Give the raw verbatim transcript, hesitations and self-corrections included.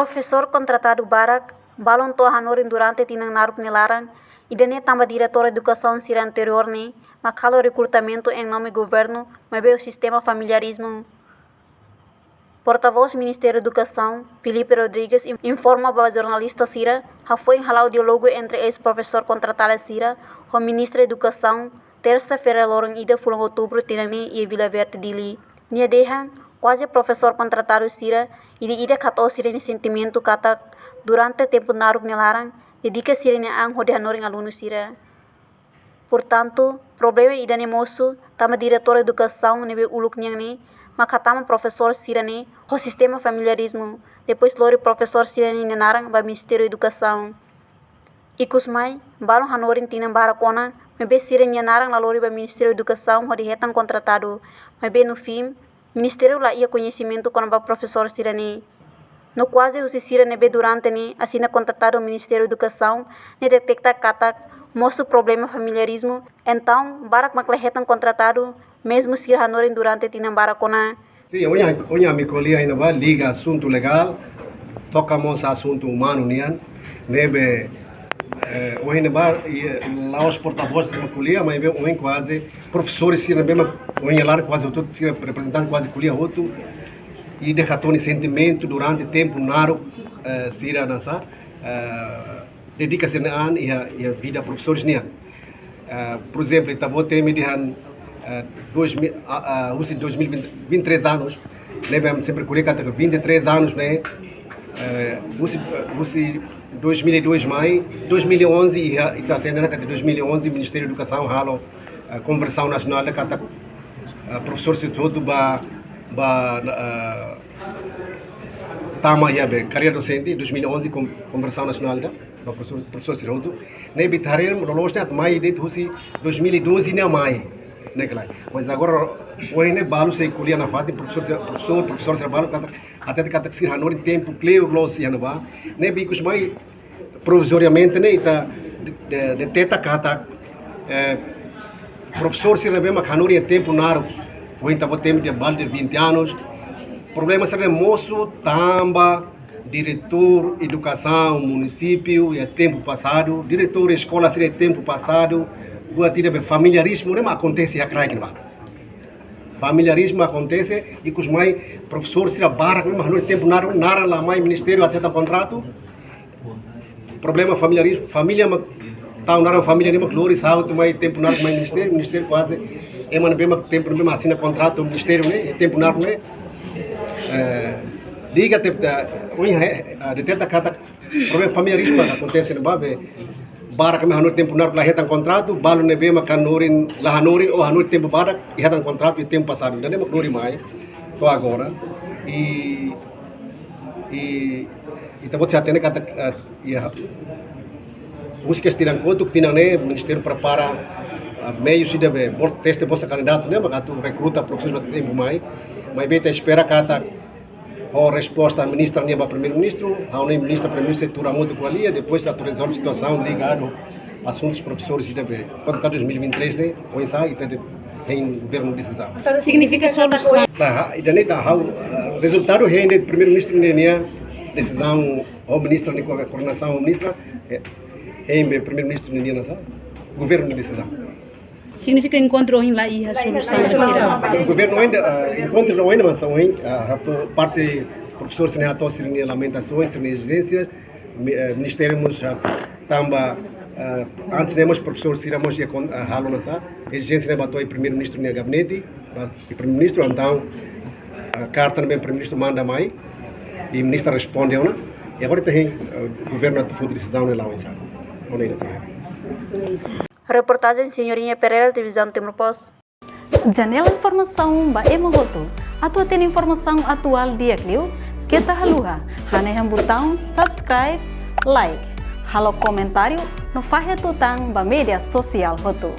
Profesór kontratadu barak balun to'o hanorin durante tinan naruk nia laran, ida-ne'e tanba diretór edukasaun sira anteriór ne'e mak halo rekrutamentu em nome governu, maibé ho sistema familiarizmu. Portavós Ministériu Edukasaun, Filipe Rodrigues, in-, informa ba jornalista sira, hafoin hala'o diálogu entre eis-profesór kontratadu sira ho Ministra Edukasaun, tersa-feira loron ida fulan Outubru tinan ne'e iha Vila Verde, Dili. Nia dehan, kuaze profesór kontratadu sira, ida-idak hato'o sira-nia sentimentu katak durante tempu naruk nia laran, dedika sira-nia an hodi hanorin alunu sira. Portantu, problema ida-ne'e mosu, tanba diretór edukasaun ne'ebé uluk nian ne'e mak hatama profesór sira-ne'e ho sistema familiarizmu, depois lori profesór sira-ne'e nia naran ba Ministériu Edukasaun. Ikusmai, balun hanorin tinan barak ona, maibé sira-nia naran la lori ba Ministériu Edukasaun hodi hetan kontratadu, maibé no fim, Ministériu la iha koñesimentu kona-ba profesór sira-ne'e. No kuaze husi sira ne'ebé durante ne'e asina kontratadu Ministériu Edukasaun ne'e deteta katak mosu problema familiarizmu, entaun barak mak la hetan kontratadu, mezmu sira hanorin durante tinan barak ona. Sin, ohin, ohin ami ko'alia iha ne'ebá liga asuntu legál, toka mós asuntu umanu nian, ne'ebé, eh, ohin ne'ebá, eh, la'ós portavós mak ko'alia, maibé ohin kuaze profesór sira ne'ebé mak ohin iha laran kuaze hotu, sira reprezentante kuaze ko'alia hotu, i dehan ita-nia sentimentu durante tempu naruk, eh, sira hanesan, eh, dedika sira-nia an iha, iha vida profesores nian. Eh, por ezemplu, ita-boot temi dehan, eh, dois mil, ah, ah, husi dois mil e vinte, vinte e três anos, ne'ebé ami sempre ko'alia katak vinte e três anos ne'e, eh, husi, husi dois mil e dois mai, dois mil e onze iha, ita hatene katak dois mil e onze Ministériu Edukasaun halo, eh, konversaun nasionál ida katak, eh, profesór sira hotu ba, ba, eh, tama iha be karreira dosente, dois mil e onze kon-, konversaun nasionál ida, ba profesór, profesór sira hotu. Ne'ebé ita haree loloos ne'e atu mai de'it husi dois mil e doze ne'e mai, ne'e klaru. Mas agora, ohin ne'e balu sei ko'alia nafatin, profesór sira, profesór, profesór sira balu katak, hatete katak sira hanorin tempu kleur loos iha ne'ebá. Ne'ebé ikusmai, provizoriamente ne'e ita de, de, deteta katak, eh, profesór sira ne'ebé mak hanorin iha tempu naruk, ohin ita-boot temi dehan balu dehan vinte anos. Problema sira-ne'e mosu tanba diretór edukasaun munisípiu iha tempu pasadu, diretór eskola sira iha tempu pasadu, buat ida be familiarizmu ne'e mak akontese iha kraik ne'ebá. Familiarizmu akontese, ikusmai profesór sira barak ne'e mak hanorin tempu naruk, naran la mai ministériu atu hetan kontratu. Problema familiarizmu, família mak tau naran família ne'e mak lori sa'e atu mai tempu naruk mai ministériu, ministériu kuaze ema ne'ebé mak tempu ne'ebé mak asina kontratu ministériu ne'e, tempu naruk ne'e. Eh, liga te, te, ohin, eh, eh, deteta katak problema familiarizmu mak akontese ne'ebá be barak mak hanorin tempu naruk la hetan kontratu, balu ne'ebé mak hanorin, la hanorin ou hanorin tempu badak, i hetan kontratu iha tempu pasadu. Ida-ne'e mak lori mai to'o agora. I, i, ita-boot sei hatene katak, eh, iha husi tinan kotuk, tinan ne'e ministériu prepara, eh, meius ida be bol-, teste bolsa kandidatu ne'e, mak atu rekruta profesór ba tempu mai. Maibé ita espera katak ho resposta ministra nian ba primeiru-ministru, ha'u-nia ministra primeiru-ministru sei tuur hamutuk ko'alia, depois atu rezolve situasaun ligadu asuntus profesores ida be, kuandu ka dois mil e vinte e três ne'e, oinsá ita de, hein governu desizaun. Signifika solusaun. Tá, ida-ne'e ita ha'u, eh, rezultadu hein de'it primeiru-ministru nian, nian desizaun, ho ministra nian ko-, koordenasaun ministra, eh, hein be primeiru-ministru nian, nian hanesan governu desizaun. Signifika enkontru ohin la iha solusaun sira. Governu ainda, ah, enkontru ohin, mas ohin, ah, atu parte profesór sira hato'o sira-nia lamentasaun, sira-nia ezijénsia, mi-, eh, ministériu mós, ah, tanba, ah, antes ne'e mós profesór sira mós iha kon-, ah, halo hanesan ezijénsia ne'e ba to'o primeiru-ministru nia gabinete, ba primeiru-ministru, entaun, ah, karta ne'ebé primeiru-ministru manda mai, i ministra responde ona, i agora ita hein, ah, governu atu foti desizaun ne'e la'o oinsá. Ona ida tira. Reportajen Senhorinha Pereira, Televizaun Timor Post. Janela informasaun ba ema hotu. Atu hatene informasaun atuál di'ak liu, keta haluha hanehan butaun subscribe, like, halo komentáriu no fahe tutan ba média sosiál hotu.